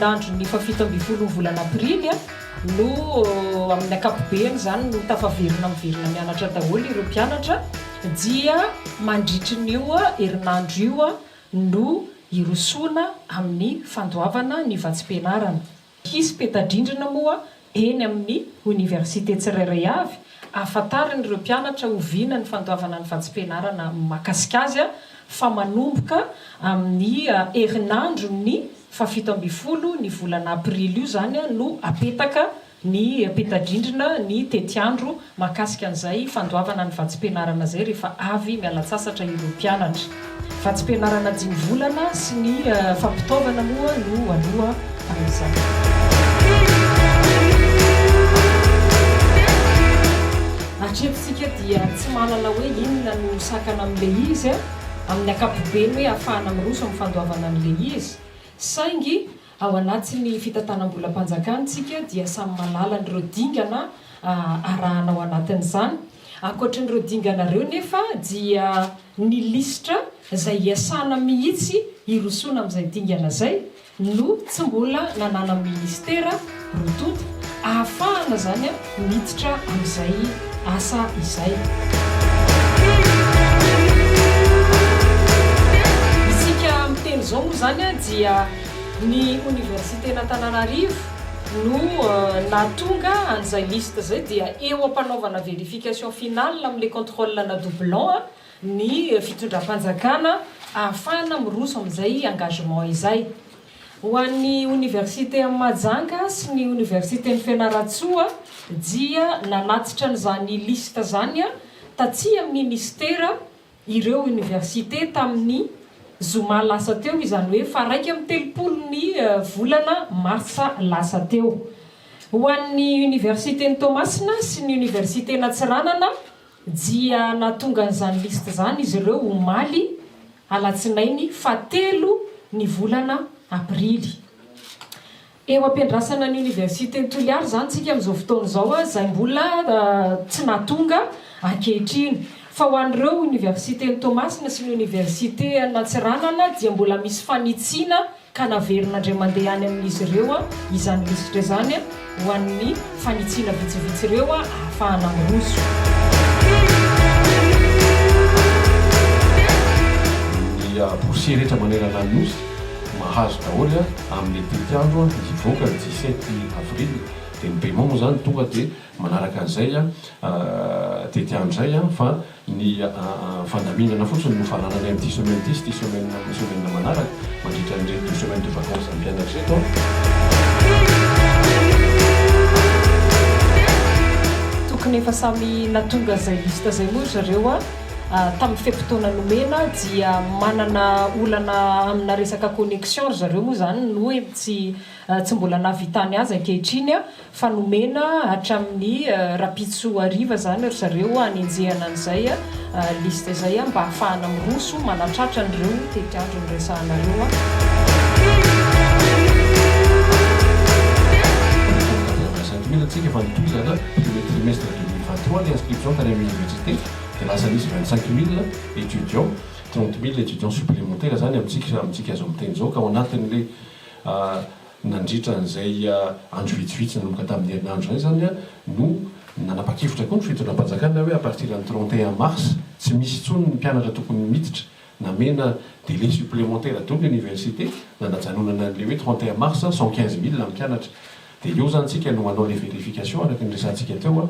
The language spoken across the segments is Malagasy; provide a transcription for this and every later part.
herinandron'ny fahafito ambin'ny ny volana aprily no amin'ny ankapobeny izany no tafaverina miverina mianatra daholo ireo mpianatra dia mandritrin'io herinandro io no hirosoana amin'ny fandoavana ny vatsim-pianarana. Hisy peta-drindrina moa eny amin'ny oniversite tsirairay avy ahafantarin'ireo mpianatra oviana ny fandoavana ny vatsim-pianarana mahakasika azy fa manomboka amin'ny herinandron'ny fahafito ambin'ny folo ny volana aprily io izany no apetaka ny peta-drindrina ny tetiandro mahakasika an'izay fandoavana ny vatsim-pianarana izay rehefa avy miala-tsasatra ireo mpianatra. Vatsim-pianarana dimy volana sy ny fampitaovana moa no aloha amin'izany. Hatreto isika dia tsy manana hoe inona no sakana amin'ilay izy amin'ny ankapobeny hoe ahafahana miroso amin'ny fandoavana an'ilay izy saingy Ao anatin'ny fitantanam-bolam-panjakana isika dia samy mahalala an'ireo dingana arahana ao anatin'izany. Ankoatran'ireo dingana ireo nefa dia ny lisitra izay iasana mihitsy hirosoana amin'izay dingana izay no tsy mbola nananan'ny minisitera roa tonta ahafahana izany miditra amin'izay asa izay. Isika miteny izao moa izany dia ny oniversiten'Antananarivo no nahatonga an'izay liste izay dia eo am-panaovana vérification finale amin'ilay contrôle na doublon ny fitondram-panjakana ahafahana miroso amin'izay engagement izay. Ho an'ny oniversite an'i Mahajanga sy ny oniversiten'i Fianarantsoa dia nanatitra an'izany liste izany taty amin'ny minisitera ireo oniversite tamin'ny zoma lasa teo, izany hoe faha 31 ny volana martsa lasa teo. Ho an'ny oniversiten'i Toamasina sy ny oniversiten'Antsiranana dia nahatonga an'izany liste izany izy ireo omaly alatsinainy fahatelo ny volana aprily. Eo am-piandrasana ny oniversiten'i Toliara izany isika amin'izao fotoana izao izay mbola tsy nahatonga ankehitriny. Fa ho an'ireo oniversiten'i Toamasina sy ny oniversiten'Antsiranana dia mbola misy fanitsiana ka naverina indray mandeha any amin'izy ireo izany lisitra izany ho an'ny fanitsiana vitsivitsy ireo ahafahana miroso. Ny boursiers rehetra manerana ny Nosy mahazo daholo amin'ny tetiandro hivoaka ny 17 avril dia ny paiement moa izany tonga dia manaraka an'izay tetiandro izay fa Ny fandaminana fotsiny no farananay amin'ity semaine ity sy ity semaine semaine manaraka mandritra an'ireto deux semaines de vacances an'ny mpianatra ireto an. Tokony efa samy natonga izay liste izay moa ry zareo an, tamin'ny fe-potoana nomena dia manana olana amina resaka connexion ry zareo moa izany no tsy tsy mbola nahavitany azy ankehitriny an. Fa nomena hatramin'ny rahampitso hariva izany ry zareo hanenjehana an'izay liste izay mba hahafahana miroso manatratra an'ireo tetiandro niresahanareo. 85 mille tsika fa nitohizana premier trimestre 2023 ny inscription tany amin'ny université dia lasa nisy 25 mille étudiants, 30 mille étudiants supplémentaires zany amintsika amintsika izao miteny izao ka ao anatin'ilay Nandritra an'izay andro vitsivitsy nanomboka tamin'ny herinandro izay izany no nanapa-kevitra koa ny fitondram-panjakana hoe à partir ny 31 mars tsy misy intsony ny mpianatra tokony miditra, namena délai supplémentaire daholo ny université nanajanonana an'ilay hoe 31 mars 115 mille ny mpianatra. Dia eo izany tsika no manao ilay vérification araka ny resahantsika teo.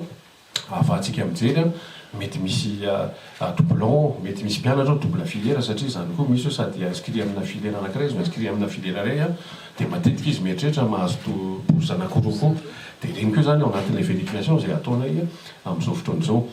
Ahafahantsika mijery an, mety misy doublon, mety misy mpianatra ao double filière satria izany koa misy hoe sady inscrit amina filière anankiray izy no inscrit amina filière iray an, dia matetika izy mieritreritra mahazo bourse anankiroa koa. Dia ireny koa izany ao anatin'ilay vérification izay ataonay amin'izao fotoana izao.